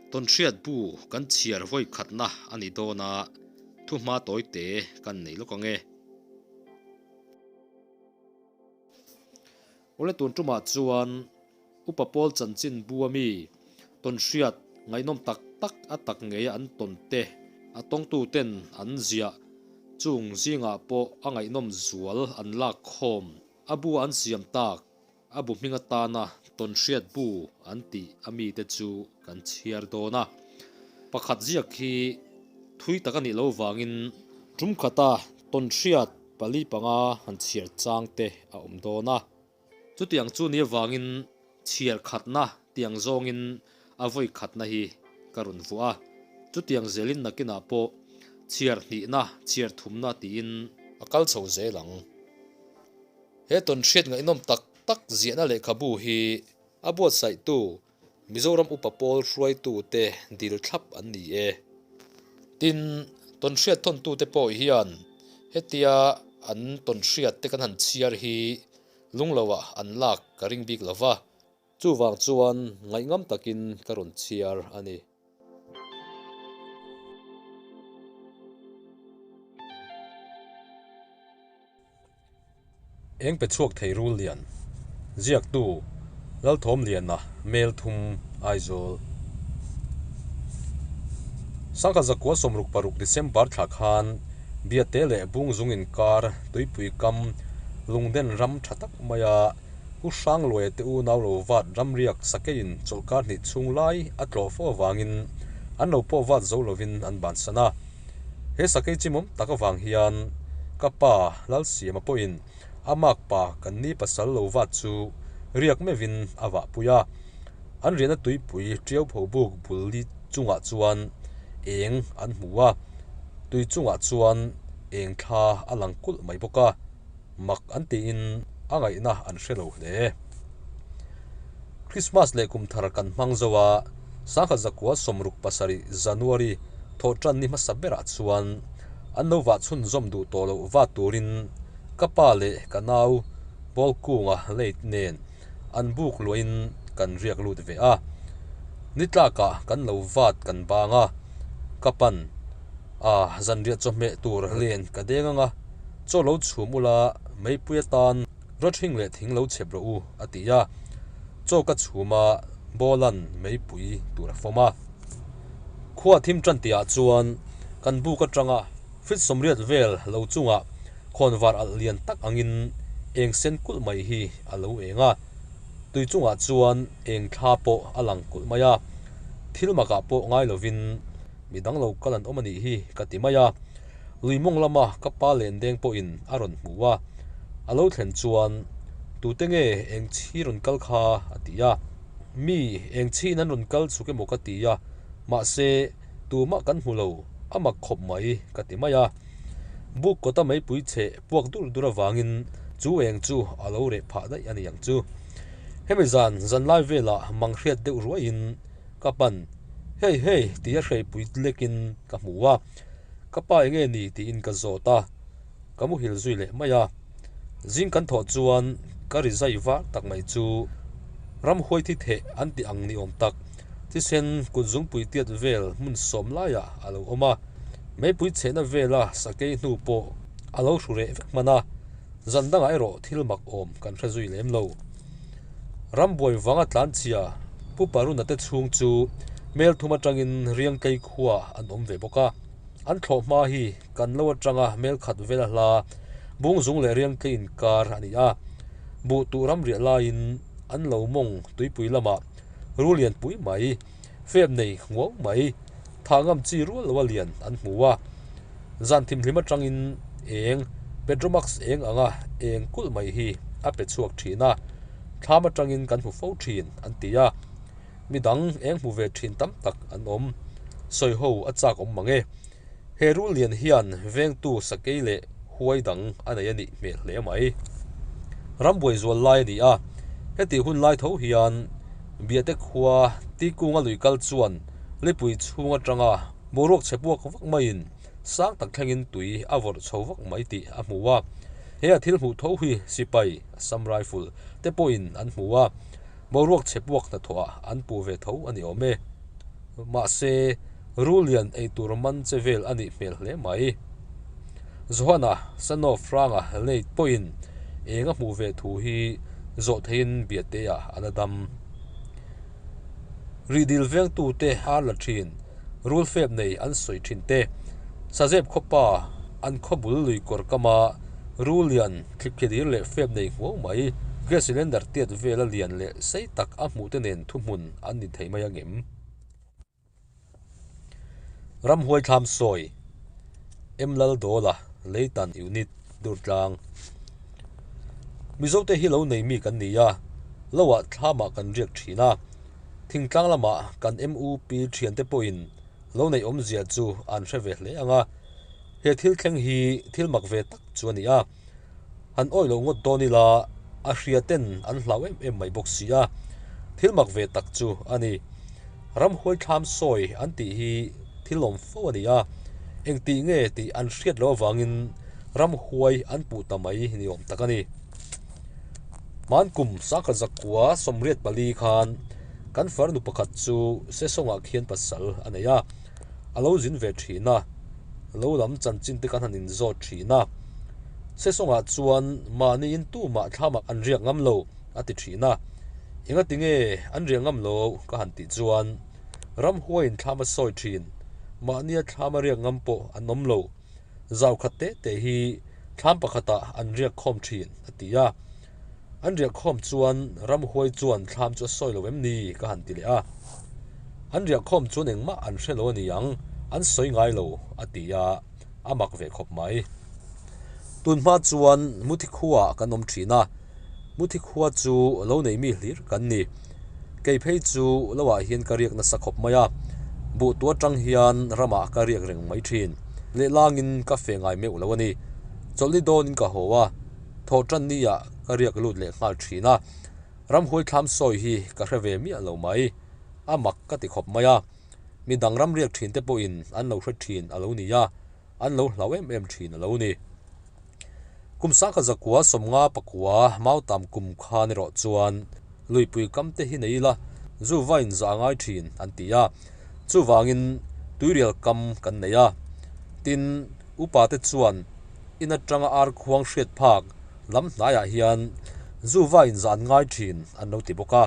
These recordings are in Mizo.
Tawnhriat bu kan chhiar vawi khatna a ni dawn a, thuhma tawi te kan nei lawk ang e. Awle tun tumah chuan Upa Pawl chanchin bu a mi tawnhriat ngaihnawm tak tak a tak ngei a an tawn te a tawngtu ten an ziah chung zingah pawh a ngaihnawm zual an lak khawm a bu an siam tak A bu hming atana tawnhriat bu an tih a mite chu kan chhiar dawn a. Pakhat ziak hi thui tak a nih lo vangin tum khata tawnhriat pali panga han chhiar chang te a awm dawn a. Chutiang chu ni avangin chhiar khatna tiang zawngin a vawi khatna hi ka rawn vuah a. Chutiang zelin nakinah pawh chhiar hnihna, chhiar thumna tiin a kal chho zel ang. He tawnhriat ngaihnawm tak tak ziahna lehkhabu hi a buatsaihtu Mizoram Upa Pawl hruaitute dil thlap an ni e. Tin, tawnhriat thawntute pawh hian hetia an tawnhriat te kan han chhiar hi lungloah an lak ka ring bik lo va, chuvang chuan ngaihngam takin ka rawn chhiar a ni. Eng pe chhuak thei rul lian. Ziaktu, Lalthawmliana, Mel thum, Aizawl. Sangha zakua 66 December thla khan Biate leh Bungzung inkar tuipui kam Lungden ram tha tak maia Pu Hrangluaia te unau lo vat ramriak sakeiin chawlhkar hnih chhung lai a tlawh fo avangin an lo pawh vat zo lovin an bansan a. He sakei chimawm tak avang hian ka pa Lalsiama pawhin a makpa kan ni pasal lo vat chu riak meuhin a vahpui a. An riahna tuipui tiau pho buk bul li chungah chuan eng an hmu a, tui chungah chuan eng thla a lang kulh mai bawk a. Mak an tiin a ngaihna an hre lo hle. Christmas leh kum thar kan hmang zo a, sangha zakua 67 January thawhtan ni hmasa berah chuan an lo vah chhunzawm duh tawh loh va turin ka pa leh ka nau Bawlkunga late nen an buk luahin kan riak lut ve a. Ni tlakah kan lo vat kan bang a, ka pan a zanriah chawhmeh tur len ka deng ang a. Chaw lo chhum ula, meipui atan rawthing leh thing lo chhep rawh u, a ti a. Chaw ka chhum a, Bawlan meipui tur a fawm a. Khua thim tan tihah chuan kan buk atanga fit 80 vel lo chungah khawnvar alh lian tak angin eng sen kulh mai hi a lo eng a. Tui chungah chuan eng thla pawh a lang kulh mai a. Thil makah pawh ngai lovin midang lo kal an awm a nih hi ka ti mai a. Lui mawng lama ka pa len deng pawhin a rawn hmu a, a lo thlen chuan, Tute nge eng chhi rawn kal kha? a ti a. Mi, eng chhiin an rawn kal chhuk emaw ka ti a, mahse, tumah kan hmu lo, a mak khawp mai, ka ti mai a. Buk kawta meipui cheh puak dur dur avangin chu eng chu a lo reh phah daih a ni ang chu. Hemi zan zanlai velah mang hriat deuh ruaiin ka pan, Hei, hei, tia hreipui lekin ka hmu a. Ka pa enge ni tiin ka zawt a, ka muhil zui leh mai a. Zing kan thawh chuan ka ri zai var tak mai chu ramhuai thi theh an tih ang ni awm tak thisen kut zungpui tiat vel hmun sawm laiah a lo awm a. Meipui chhehna vela sakei hnu pawh a lo hru reh vek hman a, zan dangah erawh thil mak awm kan hre zui lem lo. Rambuai vanga tlanchhia Pu Paruna te chhung chu mel thum atangin Riangtlei khua an awm ve bawk a. An thlawh hma hi kan lo atanga mel khat vela hla Bungzung leh Riangtlei inkar a ni a. Buh tuh ram riah laiin an lo mawng tuipui lamah ru lian pui mai, fep nei nguau mai, thah ngam chi rual loa lian an hmu a. Zan thimhlim atangin eng Petromax eng anga eng kulh mai hi a pe chhuak thin a, thlam atangin kan hmu fo thin an ti a, midang eng hmu ve thin tam tak an awm. Sawi ho a chak awm mang e. He rul lian hian vengtu sakei leh huai dang a nei a nih hmel hle mai. Rambuai zual lai a ni a, hetih hun lai tho hian Biate khua Tikunga lui kal chuan lipui chhung atanga Boruak chhe puak vak maiin sang tak thlengin tui a vawrh chho vak mai tih a hmu a. He a thil hmuh tho hi sipai, Assam Rifle, te pawhin an hmu a, boruak chhe puak hnathawhah an puh ve tho a ni awm e. Mahse, rul lian ei tur man che vel a nih hmel hle mai. Johana son of Ranga late pawhin eng a hmuh ve thu hi zawh theihin Biateah a la dam. Rihdil vengtute ar la thin, rul fep nei an sawi thin te, Sazep khawpa an khaw bul lui kawr kama rul lian thlipthlidir leh fep nei nghuau mai, gas cylinder tiat vela lian leh sei tak a hmuh te nen thuhmun an ni thei mai angem? Ramhuai thlam sawi, M Laldawla, Leitan Unit, Durtlang. Mizote hi lo nei mi kan ni a, loah thlamah kan riak thin a. Thingtlang lamah kan MUP thiante pawhin lo neih awmzia chu an hre ve hle ang a. He thil thleng hi thil mak ve tak chu a ni a. Han awih loh ngawt dawn ila a hria ten an hlau em em mai bawk si a, thil mak ve tak chu a ni. Ramhuai thlam sawi an tih hi thil awm fo a ni a, engtih nge tih an hriat loh avangin ramhuai an puh ta mai ni awm tak a ni. Hmankum sangkhat zakua 84 khan kan farnu pakhat chu Sesawngah khian pasal a nei a. A lo zin ve thin a, lo lam chanchin te kan han inzawt thin a. Sesawngah chuan mahniin tumah thlamah an riak ngam lo a ti thin a. Engati nge an riak ngam lo ka han tih chuan ramhuaiin thlam a sawi thin, mahnia thlam a riak ngam pawh an awm lo. Zau khat te te hi thlam pakhatah an riak khawm thin a ti a. An riah khawm chuan ramhuai chuan thlam chu a sawi lo em ni? ka han ti leh a. An riah khawm chuan engmah an hre lo a ni ang, an sawi ngai lo, a ti a, a mak ve khawp mai. Tun hma chuan Muthi khuaah kan awm thin a, Muthi khua chu lo nei mi hlir kan ni. Kei phei chu loah hian ka riak nasa khawp mai a, buh tu atang hian ramah ka riak reng mai thin. Lehlangin ka fe ngai meuh lo a ni. Chawlhni dawnin ka haw a. Thawhtan nia ka riak lut leh nghal thin a, ramhuai thlam sawi hi ka hre ve miah lo mai. A mak ka ti khawp mai a, mi dang ram riak thin te pawhin an lo hre thin a lo ni a, an lo hlau em em thin a lo ni. Kum sangkhat zakua 50 pakua mautam kum khan erawh chuan luipui kam te hi nei ila zu vain zah a ngai thin an ti a, chuvangin tuirial kam kan nei a. Tin, upa te chuan In atanga ar khuang hriat phak lam hnaiah hian zu va inzan ngai thin an lo ti bawk a.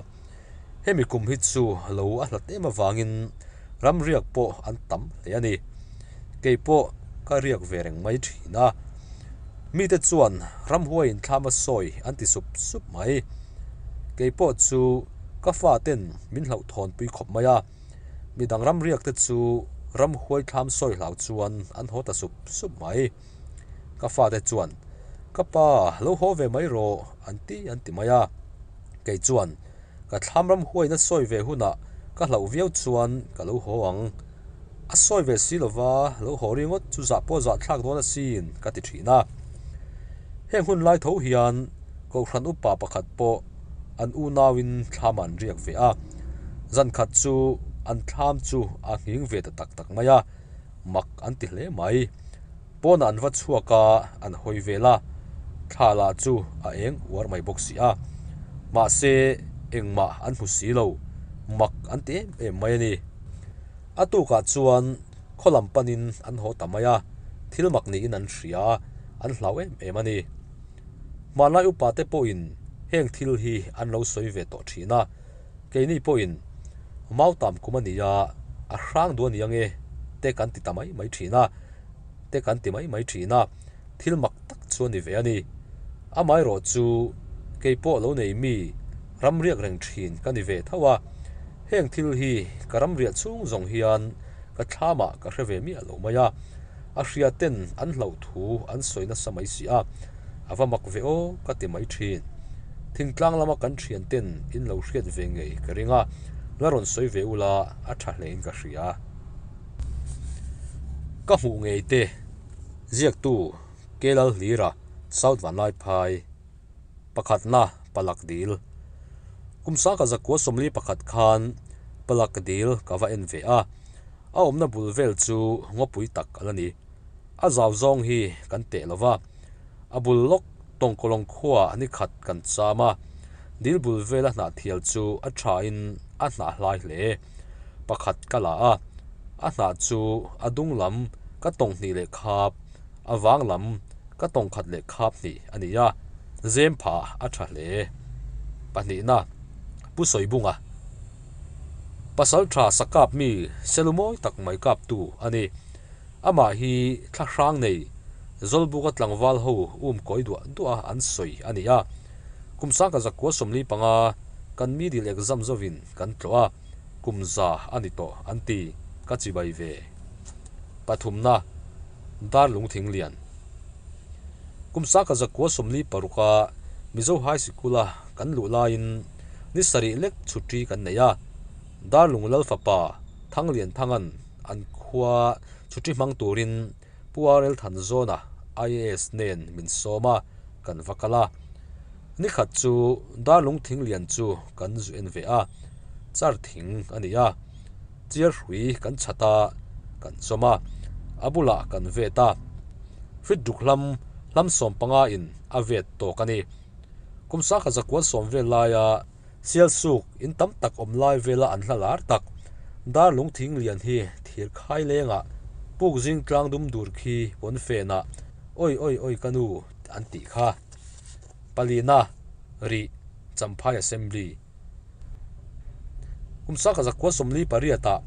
Hemi kum hi chu lo a hlat em avangin ram riak pawh an tam hle a ni. Kei pawh ka riak ve reng mai thin a. Mite chuan ramhuaiin thlam a sawi an ti sup sup mai. Kei pawh chu ka faten min hlauhthawnpui khawp mai a. Midang ram riak te chu ramhuai thlam sawi hlau chuan an haw ta sup sup mai. Ka fate chuan, Ka pa, lo haw ve mai rawh, an ti an ti mai a. Kei chuan, Ka thlam ramhuaina sawi ve hunah ka hlauh viau chuan ka lo haw ang. A sawi ve si lova, lo haw ringawt chu zah pawh zah thlak dawn asin, ka ti thin a. Heng hun lai tho hian Kohhran upa pakhat pawh an unauin thlam an riak ve a. Zan khat chu an thlam chu a nghing ve ta tak tak mai a, mak an ti hle mai. Pawnah an va chhuak a, an hawi vel a, thla lah chu a eng uar mai bawk si a. Mahse, engmah an hmu si lo, mak an ti em em mai a ni. A tukah chuan khaw lam panin an haw ta mai a, thil mak niin an hria a, an hlau em em a ni. Hmanlai upate pawhin heng thil hi an lo sawi ve tawh thin a, keini pawhin mautam kum a ni a, a hrang duh a ni ange te kan ti ta mai mai thin a, te kan ti mai mai thin a, thil mak tak chu a ni ve a ni. Amaherawh chu kei pawh lo nei mi ram riak reng thin ka ni ve tho a, heng thil hi ka ram riah chhung zawng hian ka thlamah ka hre ve miah lo mai a. A hria ten an hlauh thu an sawi nasa mai si a, a va mak ve aw ka ti mai thin. Thingtlang lama kan thian ten in lo hriat ve ngei ka ring a, la rawn sawi ve ula a tha hle in ka hria. Ka hmuh ngei te, ziaktu Kelal Hlira, South Vanlaiphai, pakhatna Palak Dil. Kum sangkhat zakua 41 khan Palak Dil ka va en ve a. A awmna bul vel chu ngawpui tak a la ni. A zau zawng hi kan teh lo va, a bul lawk tawngkawlawng khuaah ni khat kan cham a, dil bul vela hnahthial chu a thain a hnah hlai hle. Pakhat ka la a, a hnah chu a dung lam ka tawng hnih leh khap, a vang lam ka tawng khat leh khap hnih a ni a, zem phah a tha hle. Pahnihna, Pu Sawibunga. Pasal tha sakap mi selu mawi tak mai kaptu a ni. Amah hi thla hrang nei Zawlbuka tlangval ho um kawi duah duah a an sawi a ni a. Kum sangka zakua 45 kan middle exam zovin kan tlawh a, kum za a ni tawh an ti, ka chibai ve. Pathumna, Darlung Thinglian. Kum sangka zakua 46 a Mizo High Sikula kan luh laiin ni sarih lek chhuṭi kan nei a, Darlung Lal fapa Thanglian Thangan an khua chhuṭi hmang turin Pu RL Thanzawna IAS nen min sawm a, kan va kal a. Nikhat chu Darlung Thinglian chu kan zu en ve a, char thing a ni a. Chiar hrui kan chhat a, kan zawm a, a bulah kan vet a. Hrit duk hlam hlam 15 in a vet tawk a ni. Kum sangkha zakua sawm vel laia Sialsuk in tam tak awm lai vela an hla lar tak Darlung Thinglian hi thir khai lengah puk zing tlang dum dur khi pawn fenah Oi oi oi ka nu an tih kha. Palina, Rih, Champhai Assembly. Kum sangkha zakua 48 ah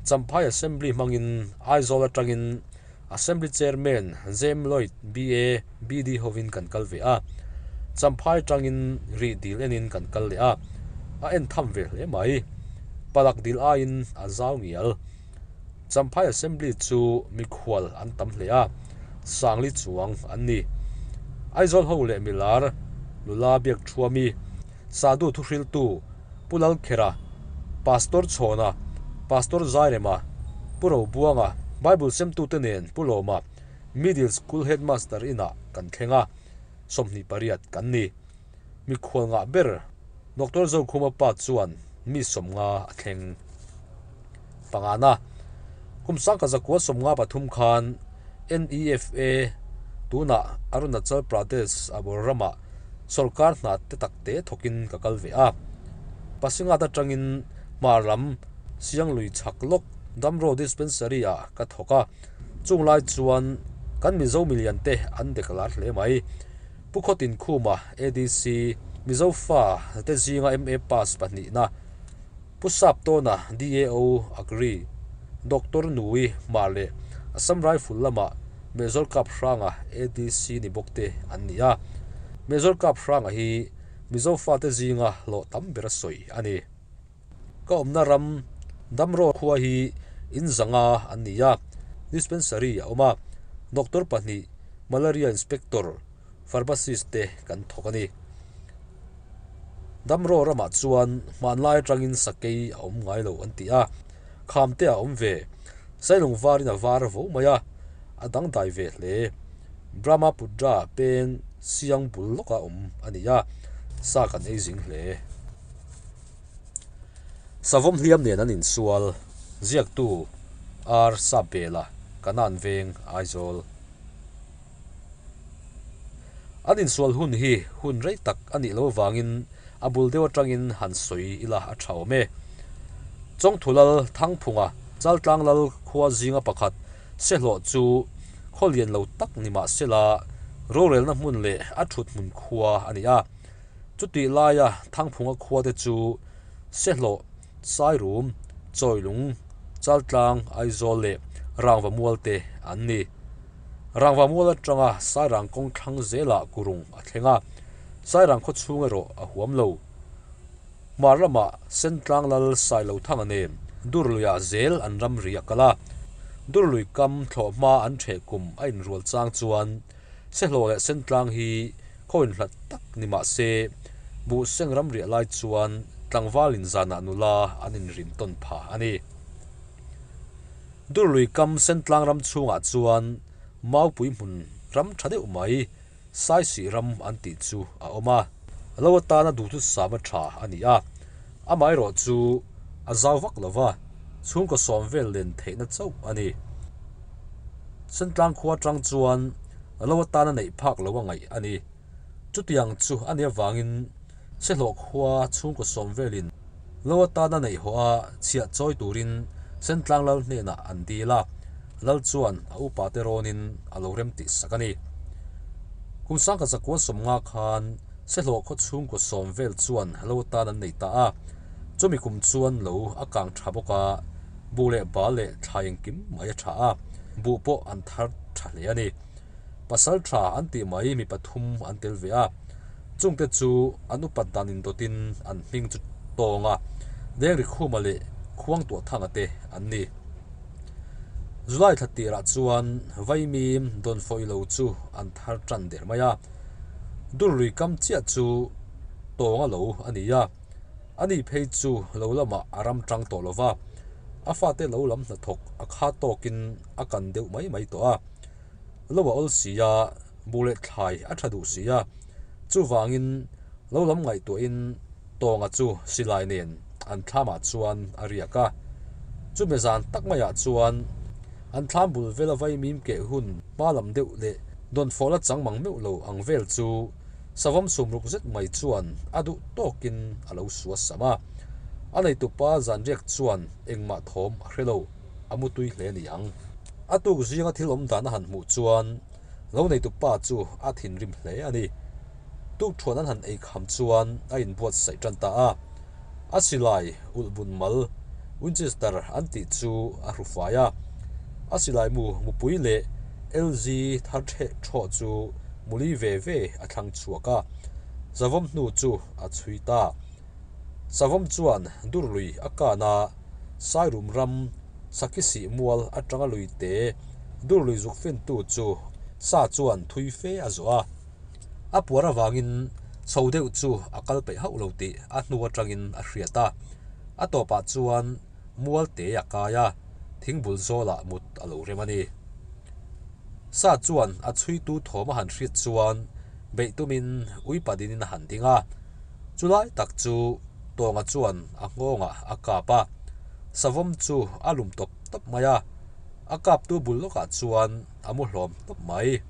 Champhai Assembly hmangin Aizawl atangin Assembly Chairman Jem Lloyd BA BD hovin kan kal ve a, Champhai atangin rih dil enin kan kal leh a, a en tham ve hle mai. Palak dil aiin a zau ngial. Champhai Assembly chu mikhual an tam hle a, Sangli chuang an ni. Aizawl ho leh milar nula biak thuami Sadu thuhriltu Pu Lalkhera, Pastor Chhawna, Pastor Zairema, Pu Robuanga, Bible semtute nen Pu Lawma, Middle School Headmaster inah kan thleng a, 28 kan ni. Mikhual ngah ber Doctor Zokhuma pa chuan mi 50 a thleng. Pangana, kum sangkhat zakua 53 khan NEFA tunah Arunachal Pradesh a bawr ramah sorkar hna te tak te thawkin ka kal ve a. Pasingat atangin hmar lam Sianglui chhak lawk Damro Dispensary ah ka thawk a, chung lai chuan kan Mizo milian te an dek lar hle mai. Pu Khawtin Khuma ADC Mizo fa te zinga MA pass pahnihna, Pu Saptawna DAO Agri, Doctor Nui Hmar leh Assam Rifle lama Major Kap Hranga ADC ni bawk te an ni a. Major Kap Hranga hi Mizo fate zinga hlawh tam ber a sawi a ni. Ka awmna ram Damro khua hi in zanga an ni a, dispensary a awm a, doctor pahnih, malaria inspector, pharmacist te kan thawk a ni. Damro ramah chuan hmanlai atangin sakei a awm ngai lo an ti a, kham te a awm ve. Sailung varin a var vo mai a, a dangdai ve hle. Brahmaputra peng siang bul lawka awm a ni a, sa kan ei zing hle. Savawm hliam nen an insual, ziaktu R Sapbela, Kanan Veng, Aizawl. An insual hun hi hun rei tak a nih loh avangin a bul deuh atangin han sawi ila a tha awm e. Chawngthulal Thangphunga Chaltlang Lal khua zinga pakhat Sehlawh chu khaw lian lo tak ni mah sela rorelna hmun leh a thut hmun khua a ni a. Chutih laia Thangphunga khua te chu Sehlawh, Sairum, Chawilung, Chaltlang, Aizawl leh Rangvamual te an ni. Rangva mual atanga Sairang kawng thlang zelah kurung a thleng a, Sairang khaw chhung erawh a huam lo. Hmar lamah Sentlang Lal Sailothanga nen Durluiah zel an ramri a kal a, Durlui kam thlawh hma an ṭheh kum a inrual chang chuan Sehlawh leh Sentlang hi khaw inhlat tak ni mah se Buhseng ramriah lai chuan tlangvalin zanah nula an inrim tawn phah a ni. Durlui kam Sentlang ram chhungah chuan Maupui hmun ram tha deuh mai Saisih ram an tih chu a awm a, lo atana duhthusama tha a ni a, amaherawh chu a zau vak lo va, chhungkaw sawm vel len theihna chauh a ni. Sentlang khua atang chuan lo atana neih phak lo a ngaih a ni. Chutiang chu a nih avangin Sehlawh khua chhungkaw sawm velin Lo atana neih haw a chhiah chawi turin Sentlang Lal hnenah an dil a, Lal chuan a upate rawnin a lo remtih sak a ni. Kum sangkhat zakua 50 khan Sehlawh khaw chhungkaw sawm vel chuan lo atan an nei ta a, chumi kum chuan lo a kang tha bawk a, buh leh bal leh thlai engkim mai a tha a, buh pawh an thar tha hle a ni. Pasal tha an tih mai mi pathum an tel ve a, chungte chu an upat dan indawtin an hming chu Tawnga, Dengrikhuma leh Khuangtuahthanga te an ni. July thla tirah chuan Vaimim dawnfawih lo chu an thar tan der mai a, Durlui kam chiah chu Tawnga lo a ni a, ani phei chu lo lamah a ram tang tawh lo va, a fate lo lam hnathawk a kha tawkin a kan deuh mai mai tawh a. Lo a awl si a, buh leh thlai a tha duh si a, chuvangin lo lam ngaihtuahin Tawnga chu silai nen an thlamah chuan a riak a. Chumi zan tak maiah chuan an thlam bul vela vaimim keh hun hma lam deuh leh dawnfawla chang mang meuh lo ang vel chu savawm sumruk zet mai chuan a duh tawkin a lo sua sam a. A neitupa zanriak chuan engmah thawm a hre lo. A mutui hle ni ang. A tuk zinga thil awm dan a han hmuh chuan lo neitu pa chu a thinrim hle a ni. Tukthuan an han ei kham chuan a inbuatsaih tan ta a. A silai ulh bun mal, Winchester an tih chu a hru fai a. A silai mu mupui leh LG thar theh thawh chu muli ve ve a thlang chhuak a. Zavawm hnu chu a chhui ta. Savawm chuan Durlui a kan a, Sairum ram Sakisih mual atanga lui te Durlui zuk fintu chu sa chuan thui fe a zawh a. A puar avangin chho deuh chu a kal peih hauh lo tih a hnu atangin a hriat a. A tawpah chuan mual te a kai a, thingbul zawlah mut a lo rem a ni. Sa chuan a chhuitu thawm a han hriat chuan beih tumin uipa dinin a han ding a. Chulai tak chu Tawnga chuan a nghawngah a kap a, savawm chu a lum tawp tawp mai a, a kaptu bul lawkah chuan a mu hlawm tawp mai.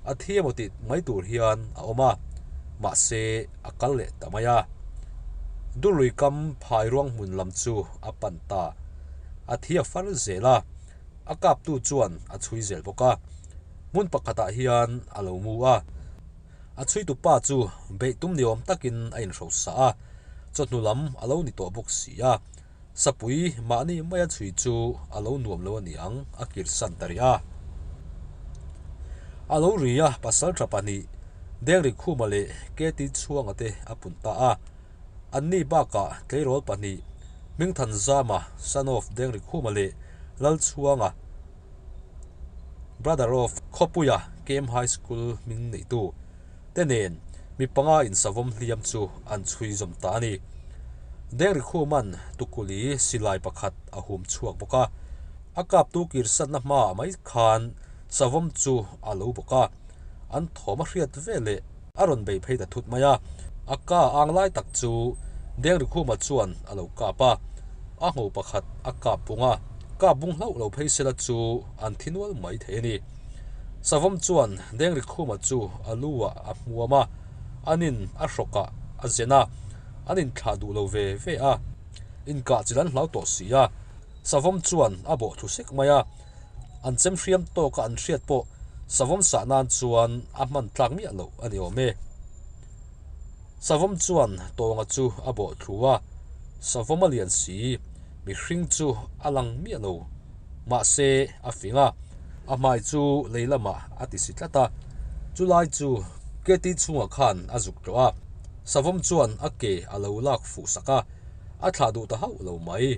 A thi emaw tih mai tur hian a awm a, mahse a kal leh ta mai a. Durlui kam phai ruang hmun lam chu a pan ta. A thi a far zel a, a kaptu chuan a chhui zel bawk a. Hmun pakhatah hian a lo mu a. A chhuitu pa chu beih tum ni awm takin a inhrosa a, chawhnu lam a lo ni tawh bawk si a, sapui mahni maia chhui chu a lo nuam lo a ni ang, a kirsan ta rih a. A lo ri a, pasal tha pahnih Dengrikhuma leh KT Chhuanga te a pun ta a, anni bakah tleirawl pahnih Hmingthanzama, son of Dengrikhuma leh Lalchhuanga, Brother of Khawpuia KM High School hming neihtu te nen mi panga insavawm hliam chu an chhui zawm ta a ni. Dengrikhuman Tukuli silai pakhat a hum chhuak bawk a, a kaptu kirsatna hmaah mai khan savawm chu a lo bawk a, an thawm a hriat veleh a rawn bei phei ta thut mai a, a ka ang lai tak chu Dengrikhuma chuan a lo kap a, a ngho pakhat a kap bung a, kap bung hlauh lo phei sela chu an thi nual mai thei a ni. Savawm chuan Dengrikhuma chu a lu ah a hmuam a, an in a hrawkah a zen a, an inthlah duh lo ve ve a, inkah chilh an hlau tawh si a, Savawm chuan a bawh thlu sek mai a. An chem hriam tawka an hriat pawh savawm sah nan chuan a hman tlak miah loh a ni awm e. Savawm chuan tawnga chu a bawh thlu a, savawm a lian si, mihring chu a lang miah lo. Mahse, a fing a, a hmai chu lei lamah a ti si tlat a, chulai chu KT chhungah khan a zuk tlawh a, savawm chuan a ke a lo lak fuh sak a, a thlah duh ta hauh lo mai.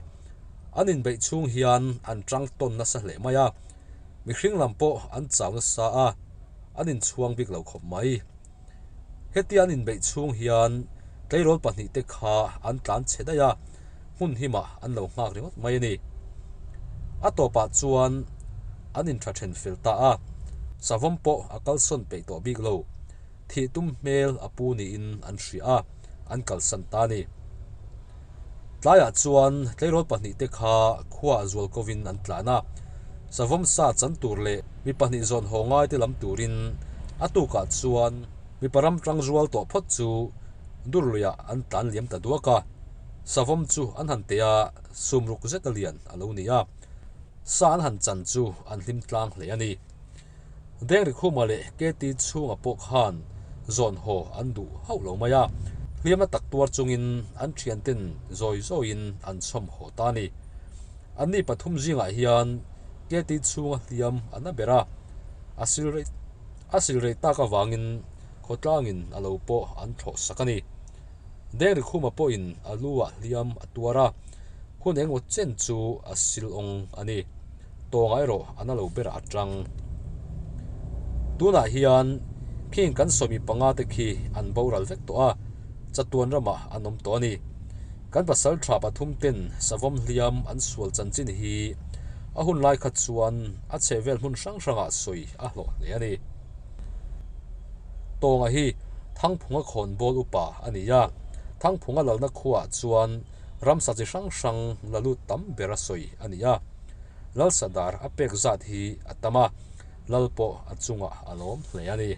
An inbeih chhung hian an tang tawn nasa hle mai a, mihring lam pawh an chau nasa a, an inchhuang bik lo khawp mai. Hetia an inbeih chhung hian tleirawl pahnihte kha an tlan chhe daih a, hmun himah an lo nghak ringawt mai a ni. A tawpah chuan an intha then fel ta a, savawm pawh a kalsawn peih tawh bik lo. Thih tum hmel a pu niin an hria a, an kalsan ta a ni. Tlaiah chuan tleirawl pahnihte kha khuaah zual kovin an tlan a, savawm sa chan tur leh mi pahnih zawn haw ngaite lam turin a tukah chuan mipa ram tangzual tawh phawt chu Durluiah an tlan liam ta duak a. Savawm chu an han teh a, sumruk zeta lian a lo ni a, sa an han chan chu an hlim tlang hle a ni. Dengrikhuma leh KT chhunga pawh khan zawn haw an duh hauh lo mai a, hliamna tak tuar chungin an thianten zawi zawiin an chhawm haw ta a ni. Anni pathum zingah hian KT chhunga hliam a na ber a, a sil rei a sil rei tak avangin khawtlangin a lo pawh an thlawh sak a ni. Dengrikhuma pawhin a lu ah hliam a tuar a, hun engmaw chen chu a sil awng a ni. Tawngah erawh a na lo berah a tang. Tunah hian khing kan sawmi panga te khi an boral vek tawh a, chatuan ramah an awm tawh a ni. Kan pasal tha pathum ten savawm hliam an sual chanchin hi a hun lai kha chuan a chhehvel hmun hrang hrangah sawi a hlawh hle a ni. Tawnga hi Thangphunga khawnbawl upa a ni a, Thangphunga lalna khuaah chuan ramsa chi hrang hrang la lut tam ber a sawi a ni a. Lalsadar a pek zat hi a tam a, Lal pawh a chungah a lawm hle a ni.